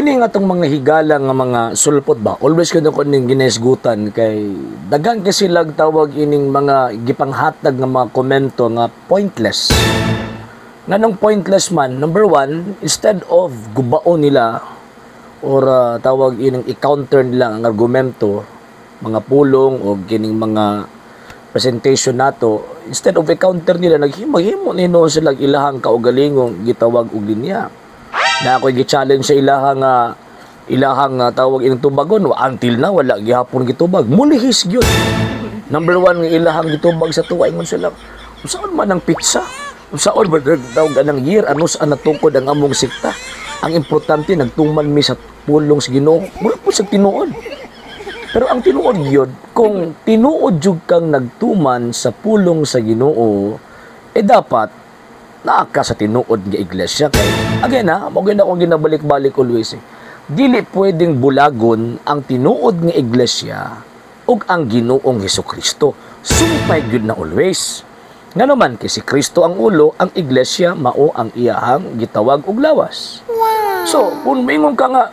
Kini nga tong mga higala nga mga sulpot ba, always ko ko ning ginesgutan kay daghan kay silag tawag ining mga gipanghatag nga mga komento nga pointless. Nganong pointless man? Number one, instead of gubaon nila or tawag ining i-counter nila ang argumento, mga pulong o kining mga presentation nato, instead of i-counter nila, naghimo nino sila ilahang kaugalingong gitawag og linya. Na ako'y gi-challenge sa ilahang tawag ining tubagon, until na wala gihapon gitubag. Mulihis gyud. Number one nga ilahang gitubag sa tuwa, ingon sila, "Unsaon man ang pizza? Unsaon ba tawag anang year? Ano sa natukod ang among sekta? Ang importante nagtuman mi sa pulong sa Ginoo." Mura po sa tinuod. Pero ang tinuod gyud, kung tinuod jud kang nagtuman sa pulong sa Ginoo, eh dapat naa ka sa tinuod nga iglesia. Kay again ha, mo gyud akong ginabalik-balik always eh. Dili pwedeng bulagon ang tinuod nga iglesia ug ang Ginoong Hesukristo. Sumpay gyud na always. Ngano man kay si Kristo ang ulo, ang iglesia mao ang iyahang gitawag og lawas. So, kung maingon ka nga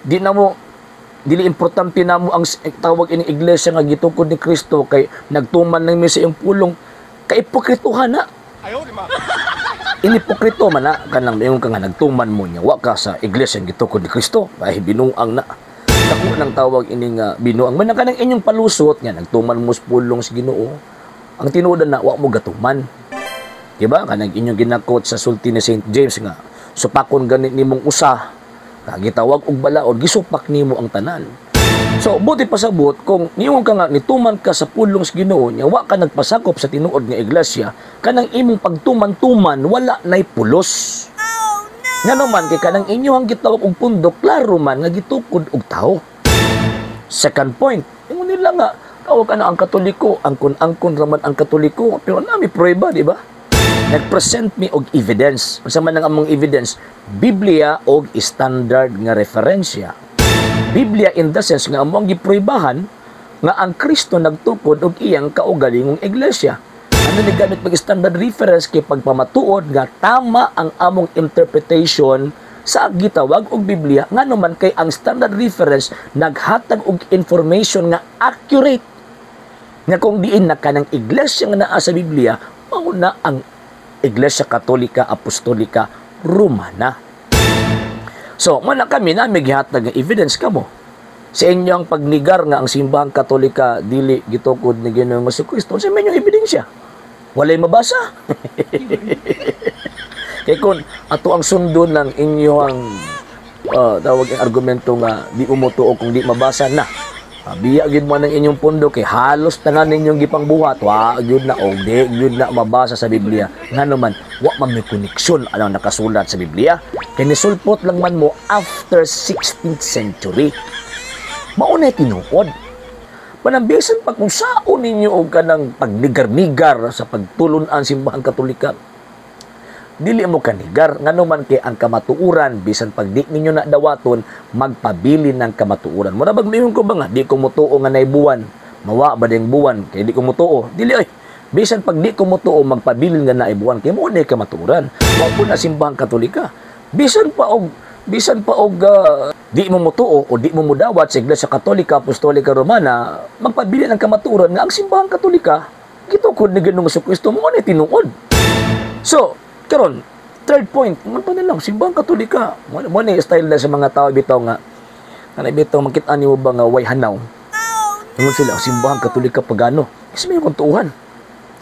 di na mo dili importante na mo ang tawag ining iglesia nga gitukod ni Kristo kay nagtuman lang mi sa iyong pulong, kaipokrituhan na. Inipokrito man na kanang maingon ka nga nagtuman mo niya wa ka sa iglesia nga gitukod ni Kristo, ay binuang na. Dako nang tawag ining binuang man na kanang inyong palusot nga nagtuman mo sa pulong sa Ginoo. Ang tinuod na wa mo gatuman. Diba? Kanang inyong ginakot sa sulti ni St. James nga supakon ganit nimong usa nga gitawag og balaod, gisupak nimo ang tanan. So, buti pasabot kung niingon ka nga nituman ka sa pulong sa Ginoo nya wa ka nagpasakop sa tinuod nga iglesia, kanang imong pagtuman-tuman wala nay pulos. Ngano man kay kanang inyong gitawag og pundo, klaro man nga gitukod og tao. Second point, ingon nila nga tawag ka na ang Katoliko, angkon-angkon raman ang Katoliko, pero nami prueba, di ba? Nag-present mi og evidence. Unsa man ang among evidence? Biblia og standard nga referensya. Biblia in the sense nga among gipruebahan nga ang Kristo nagtukod og iyang kaugalingong iglesia. Ano ni gamit mag standard reference kay pagpamatuod nga tama ang among interpretation sa gitawag og Biblia, ngano man kay ang standard reference naghatag og information nga accurate nga kung diin na kanang iglesia nga naa sa Biblia mao na ang Iglesia Katolika Apostolika Romana. So, muna kami na may gihatag nga evidence kamo. Sa inyong pagnigar nga ang simbahang Katolika dili gitukod ni Ginoong Kristo, sa inyong ebidensya? Walay mabasa. Kay kung ato ang sundon ng inyong tawag ang argumento nga di mo motuo kung di mabasa na. Biya gyud mo ng inyong pundo kay halos tanan ninyong gipangbuhat wa gyud na og di gyud na mabasa sa Biblia. Ngano man wa man may koneksyon anang nakasulat sa Biblia kay nisulpot lang man mo after 16th century. Mao na tinuod. Panambisan pa kung saon ninyo og kanang pagnigar-nigar sa pagtulun-an simbahang Katolika. Dili mo kanigar, ngano man kay ang kamatuoran bisan pag di ninyo na dawaton, magpabilin ng kamatuoran. Mura bag miingon ko ba nga di ko motuo nga nay buwan, mawa ba ding buwan kay di ko motuo? Dili oy. Bisan pag di ko motuo, magpabilin nga naay buwan kay mo na kamatuoran. Wa po na simbahang Katolika. Bisan pa og di mo motuo o di mo modawat sa Iglesia Katolika Apostolika Romana, magpabilin ang kamatuoran nga ang simbahang Katolika gitukod ni Ginoong Kristo, mo na tinuod. So, karon, third point, man pa na lang simbahang Katolika. Mo na style na sa mga tao bitaw nga kanay bitaw makita nimo ba nga way hanaw. Ingon sila, ang simbahang Katolika pagano. Kasi may tuuhan.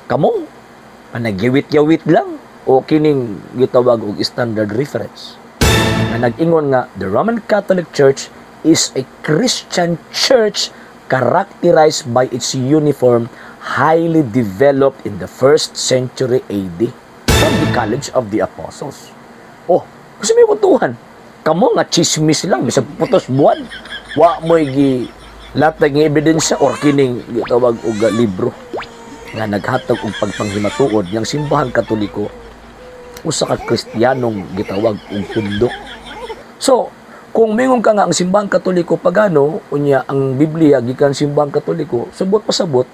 Kamo, nagyawit-yawit lang o kining gitawag og standard reference. Na nag-ingon nga the Roman Catholic Church is a Christian church characterized by its uniform, highly developed in the first century AD from the College of the Apostles. Oh, kasi may kuntuhan. Kamo nga chismis lang, bisag putos buwan. Wa mo'y gi latag nga ebidensya or kining gitawag og libro nga naghatag og pagpanghimatuod ng simbahang Katoliko usa ka Kristiyanong gitawag og pundo. So, kung mingon ka nga ang simbahang Katoliko pagano, unya ang Biblia gikan simbahang Katoliko, subot pasabot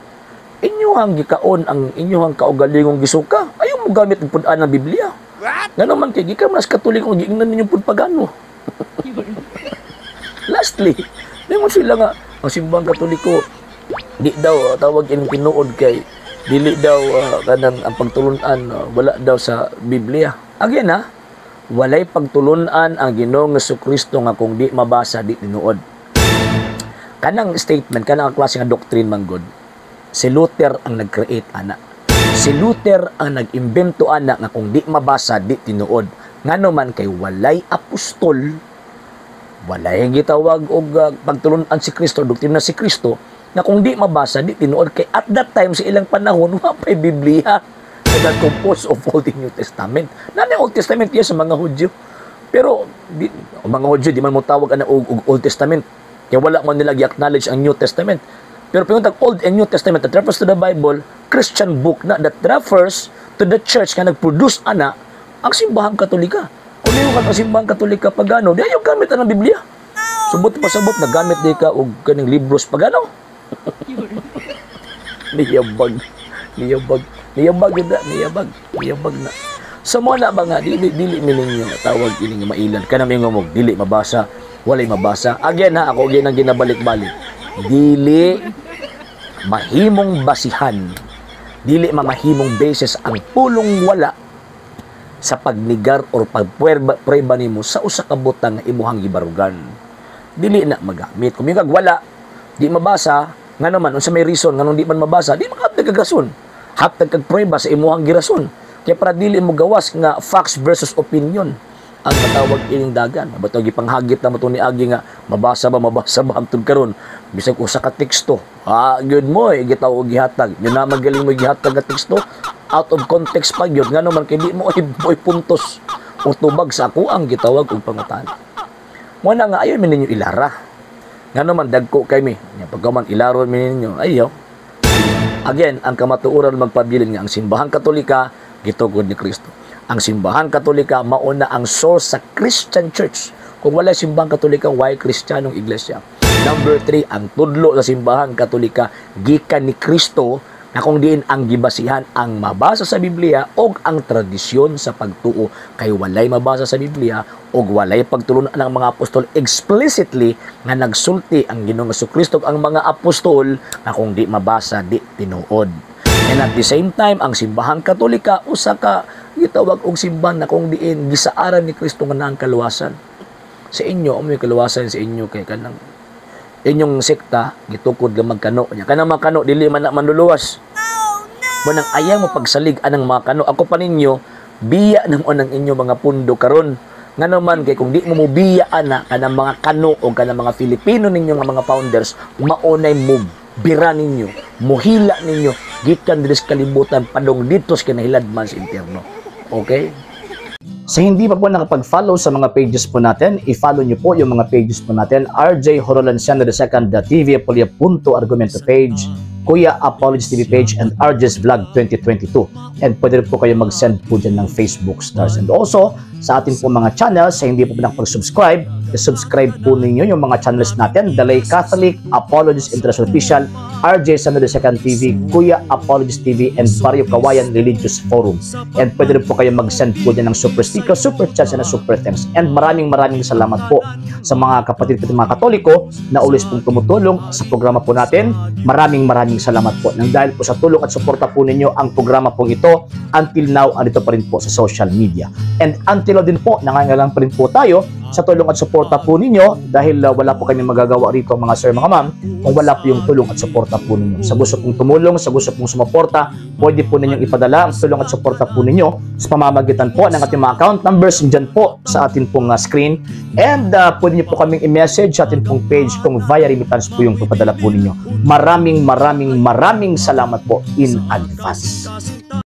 inyuhang gikaon ang inyuhang kaugalingong gisuka. Ayaw mo gamit ang pud-an ng Biblia. Ngano man kay gikan man sa Katoliko, giingnan ninyo pud pagano. Lastly, mo sila nga ang Simbahang Katoliko di daw tawag ining tinuod kay dili daw kanang ang pagtulunan wala daw sa Biblia. Again ha, walay pagtulunan ang Ginoong Kristo nga kung di mabasa, di tinuod. Kanang statement, kanang klase nga doctrine man gud, si Luther ang nag-create ana. Si Luther ang nag-imbento ana nga kung di mabasa, di tinuod. Ngano man kay walay apostol, walay gitawag og pagtulunan si Kristo, doktrina si Kristo na kung di mabasa, di tinuod, kay at that time, sa ilang panahon, wa pa'y Biblia that composed of Old and New Testament. Naa Old Testament, yes, sa mga Hudyo. Pero di, ang mga Hudyo di man mo tawag ana og Old Testament. Kaya wala man nila gi-acknowledge ang New Testament. Pero pinguntag Old and New Testament that refers to the Bible, Christian book na that refers to the church nga nag-produce ana ang Simbahang Katolika. Kung di mo ka ang Simbahang Katolika pagano, di ayaw gamit ang Biblia. Subot pa sabot, nagamit di ka og kaning libros pagano. Niyabag. Niyabag. Niyabag yun na, niyabag. Niyabag na. Sa mo na ba nga, dili, dili mi ninyo tawag ini nga mailan. Kanang mingon mo, dili mabasa, walay mabasa. Again ha, ako again ang ginabalik-balik. Dili mahimong basihan, dili mamahimong basis ang pulong "wala" sa pagnigar or pagprueba prueba nimo sa usa ka butang nga imuhang gibarugan. Dili na magamit. Kung kag wala, di mabasa, ngano man, unsa may reason nganong di man mabasa, di makahatag kag rason. Hatag kag prueba sa imuhang girason. Kaya para dili mo gawas nga facts versus opinion ang matawag ining dagan. Bato gipanghagit na mo ni agi nga mabasa ba, mabasa ba hangtod karon bisag usa ka teksto. Ah, gyud mo eh, gitaw og gihatag. Yun na magaling mo gihatag nga teksto out of context pa gyud, ngano man kay di mo ay puntos o tubag sa ako ang gitawag og pangutana. Mo na nga ayon mi ninyo ilara. Ngano man dagko kay mi. Nya pagka man ilaron mi ninyo, ayo. Again, ang kamatuoran magpabilin nga ang Simbahang Katolika gitukod ni Kristo. Ang Simbahan Katolika mauna ang source sa Christian Church. Kung wala Simbahang Katolika, why Kristiyanong iglesia? Number 3, ang tudlo sa Simbahan Katolika gikan ni Kristo na kung diin ang gibasihan ang mabasa sa Biblia o ang tradisyon sa pagtuo, kay walay mabasa sa Biblia o walay pagtulunan ng mga apostol explicitly nga nagsulti ang Ginoong Kristo ug ang mga apostol na kung di mabasa, di tinuod. And at the same time, ang Simbahang Katolika usa ka gitawag og simbahan na kung diin gisaaran ni Kristo nga naa ang kaluwasan. Sa inyo, amoy kaluwasan sa inyo kay kanang inyong sekta gitukod nga magkano nya. Kanang mga kano dili man na manluluwas. Mo nang ayaw mo pagsalig anang mga kano. Ako pa ninyo, biya na mo ng inyong mga pundo karon. Ngano man kay kung di mo mobiya ana kanang mga kano o kanang mga Filipino ninyo nga mga founders, maunay mo bira ninyo, muhila ninyo gikan diri sa kalibutan padong dito sa kinahiladman sa impyerno. Okay? Sa hindi pa po nakapag-follow sa mga pages po natin, i-follow nyo po yung mga pages po natin. RJ Horolanciano II, TV Apolia Punto Argumento page, Kuya Apologies TV page, and RJ's Vlog 2022. And pwede rin po kayo mag-send po dyan ng Facebook stars. And also, sa atin po mga channels, sa hindi po nakapag-subscribe, i-subscribe po ninyo yung mga channels natin. The Lay Catholic, Apologies International Official, RJ Sano II TV, Kuya Apologies TV, and Barrio Kawayan Religious Forum. And pwede rin po kayo mag-send po dyan ng super sticker, super chats, and super thanks. And maraming maraming salamat po sa mga kapatid ko mga Katoliko na always pong tumutulong sa programa po natin. Maraming maraming salamat po. Nang dahil po sa tulong at suporta po ninyo, ang programa pong ito until now andito pa rin po sa social media. And until now din po, nangangailangan pa rin po tayo sa tulong at suporta po ninyo dahil wala po kami magagawa rito, mga sir, mga ma'am, kung wala po yung tulong at suporta po ninyo. Sa gusto pong tumulong, sa gusto pong sumuporta, pwede po ninyong ipadala ang tulong at suporta po ninyo sa pamamagitan po ng ating mga account numbers dyan po sa atin pong screen. And pwede niyo po kaming i-message sa atin pong page kung via remittance po yung papadala po ninyo. Maraming maraming maraming salamat po in advance.